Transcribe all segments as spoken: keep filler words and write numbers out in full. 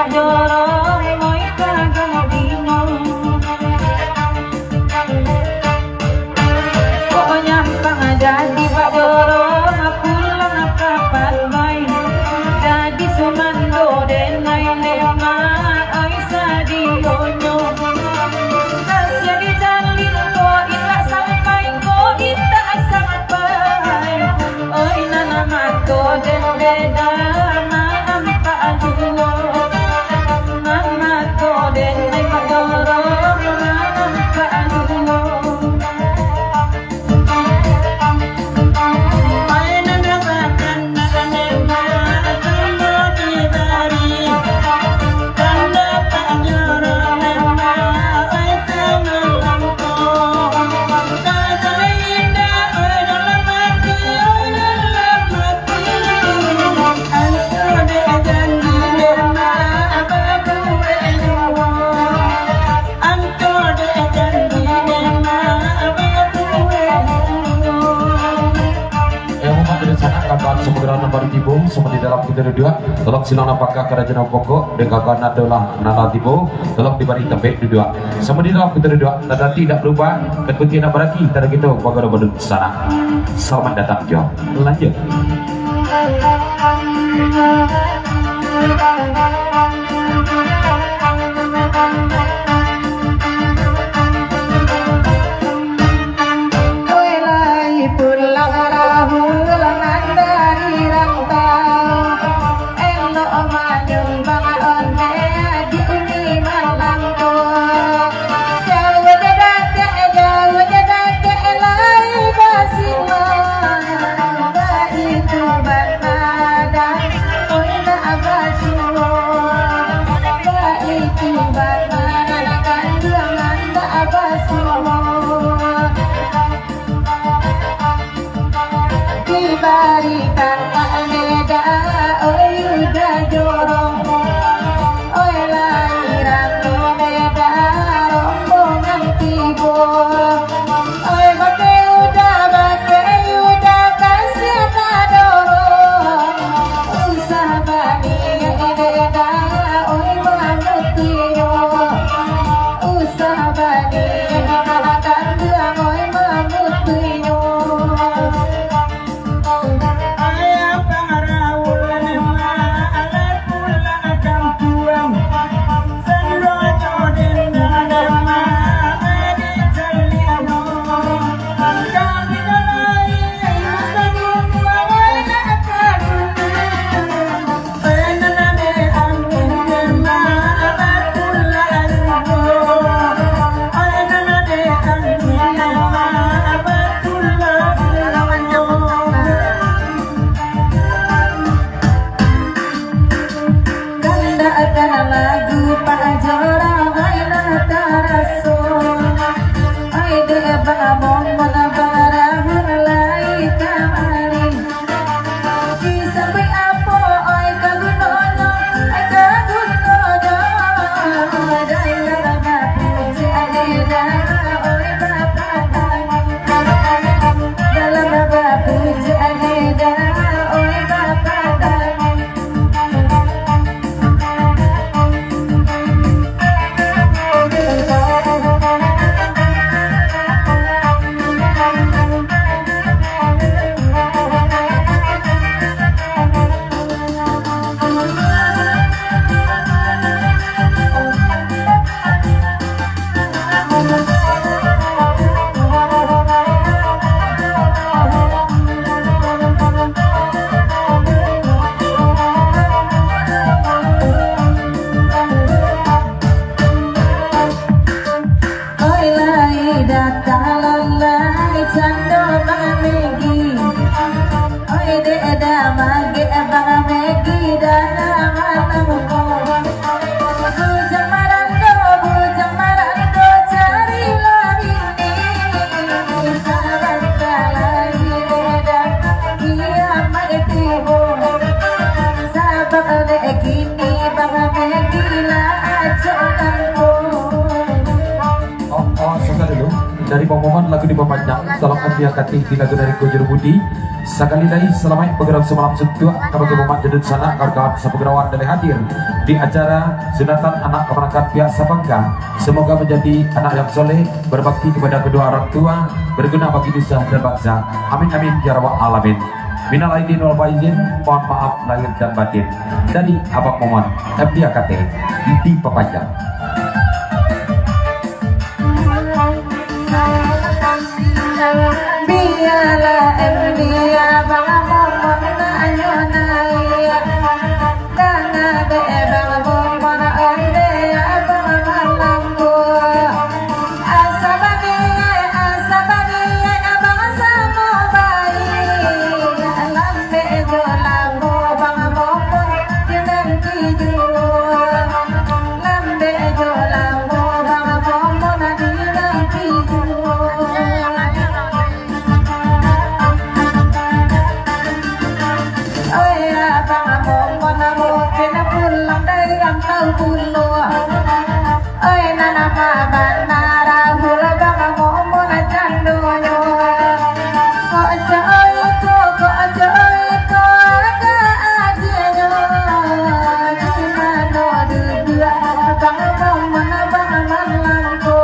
Jorong moi ka gandinyo. Kok nyampang jadi bak jorong pulang ka pantai. Jadi sumando denai lemak ai sadionyo. Kasian di jalin ko indak sampai, ko indak sampai. Oi, nan mato den beda, nampak juo. Nan mato den, ai, padorong, nampak juo. Eh, hormat dari sanak kawan, samudra nan baru tibo, samudi dalam kita duduak, tolong silang napakah karajo nan pokok, dek kawan ado lah nan lah tibo, tolong dibari tampek duduak. Samudi dalam kita duduak, tadati indak balubang, takuti indak baraki, tadaki tu, pagoda badut sanak. Selamat datang jo. Lanjut. Oi, lai pulang Rahul nan dari rantau, elok manyumbang ondeh di uni Manado. Jauah jo dakek, jauah jo dakek, lai basilang. Baitu bana, oi, nak basuo. Baitu bana, kanduang nak basuo. Dibarikan tak beda, oi, udah jorong. Oi, lai rami beda, rombongan tibo. Oi, bakeh udah, bakeh udah, kasian tadorong. Usah baniaik beda, oi, mamutuihnyo. Usah baniaik beda, kanduang, oi, mamutuihnyo. Kandak ka lagu Pak Jorong, ai lah taraso. Ai dek bamomon barahun lai kamari. Disambuik apo, oi, ka gunonyo, ai ka gunonyo. Dalam bapuji eda, oi, bapak kami. Dalam bapuji eda, oi, bapak kami. Oi, lai datang lalai cando bamegi. Oi, dek damagek bamegi dalam alun. Bujang marando, bujang marando, carilah bini. Sabanta lai dek kiamat tibo. Sabab dek kini bamegi lah acok nangko. Oh, oh, sabar dulu. Dari Bang Maman lagu dipapanjang, salam M D A K T di lagu dari Kojur Budi. Sakali lai, salamaik bagadang samalam suntuak kabake Maman jo dunsanak, kawan-kawan sapagurawan nan hadir di acara sunatan anak kamanakan pihak Sapangka. Semoga manjadi anak yang soleh, berbakti kepada kedua orang tua, berguna bagi nusa dan bangsa. Amin, amin, ya rabbal alamin. Minal aidin wal faizin, mohon maaf lahir dan batin. Dari Abang Maman, M D A K T, dipapanjang. Bialah M D A Bang Momon tanyo naiak. Danga dek Bang Momon, ondeh Abang malam ko. Asa baniaik, asa baniaik, Abang samo baik. Lambek jo lamo Bang Momon di nan tijuah. Lambek jo lamo Bang Momon di nan tijuah. Oi, Abang Momon, Momon pulang dari rantau pulo. Oi, nan ma bana Rahul, Abang Momon candonyo. Kok cak oi ko, kok cak oi ko, agak adinyo. Di mano duduak Abang Momon, Abang malam ko?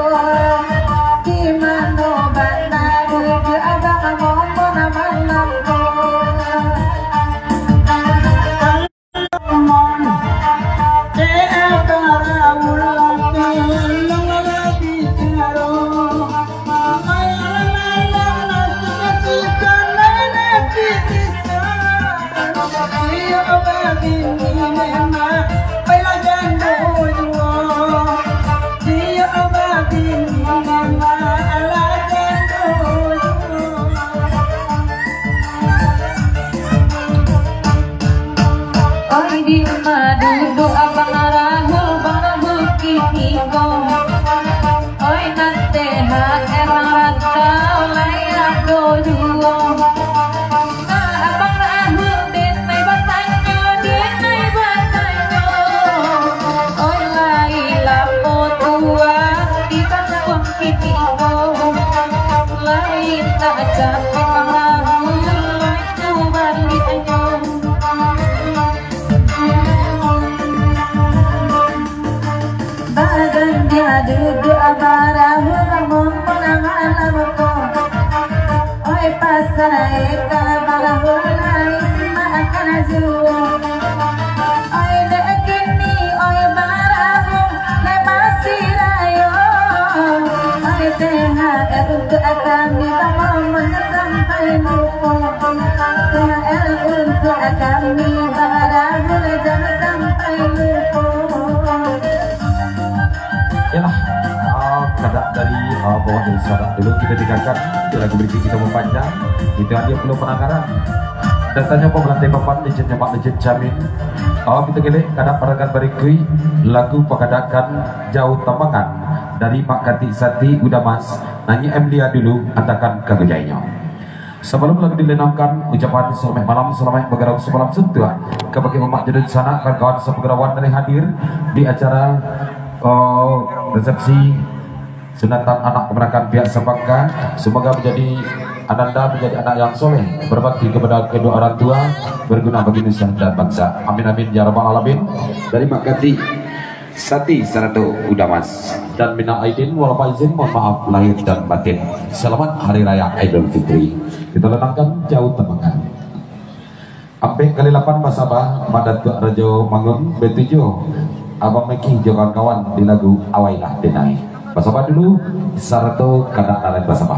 Di mano bana duduak Abang Momon malam ko? Oi, di ma duduak Abang Rahul, Bang Rahul kini ko? Oi, nan T H R rantau lai ado juo. Nah, Abang Rahul, denai batanyo, denai batanyo. Oi, lai lamo tuo di kampuang kini ko? Lai tak capek Bang Rahul, lai tu baliaknyo. Bagandiang duduak Abang Rahul, Bang Momon malam ko. Oi, pasan eka Abang Rahul lai simak akan juo. Oi, dek kini, oi, Bang Rahul, lai masih rayo. Oi, T H R untuak kami, Bang Momon, jan sampai lupo. T H R untuak kami, Bang Rahul, jan sampai lupo. Yalah, ah, kadak dari, ah, bawah dari sadak dulu kita dengarkan. Di lagu berikut kita mempanjang. Itu aja perlu penanggaran. Datangnya pemerantai papan, legendnya Mak Legend Jamin. Ah, kita gelek, kadak parakan barikui. Lagu Pakadakan Jauh Tambangan dari Mak Katik Sati Udamas. Nyanyi M D A dulu, antakan ka gujainyo. Sabalum lagu dilenangkan, ucapan salamaik malam, salamaik bagadang samalam suntuak kabake mamak jo dunsanak, kawan-kawan sapagurawan nan hadir di acara, eh, resepsi sunatan anak kamanakan pihak Sapangka. Semoga manjadi ananda, manjadi anak yang soleh, berbakti kepada kedua orang tua, berguna bagi nusa dan bangsa. Amin, amin, ya rabbal alamin. Dari Mak Katik Sati sarato Udamas. Dan minal aidin wal faizin, mohon maaf lahir dan batin. Selamat Hari Raya Aidilfitri. Kita lenangkan Jauh Tambangan. Ampek kali lapan basaba, Mak Datuak Rajo Mangun, batujuah Abang Meki jo kawan-kawan di lagu Awailah Denai. Basaba dulu, sarato kadak nan lain basaba.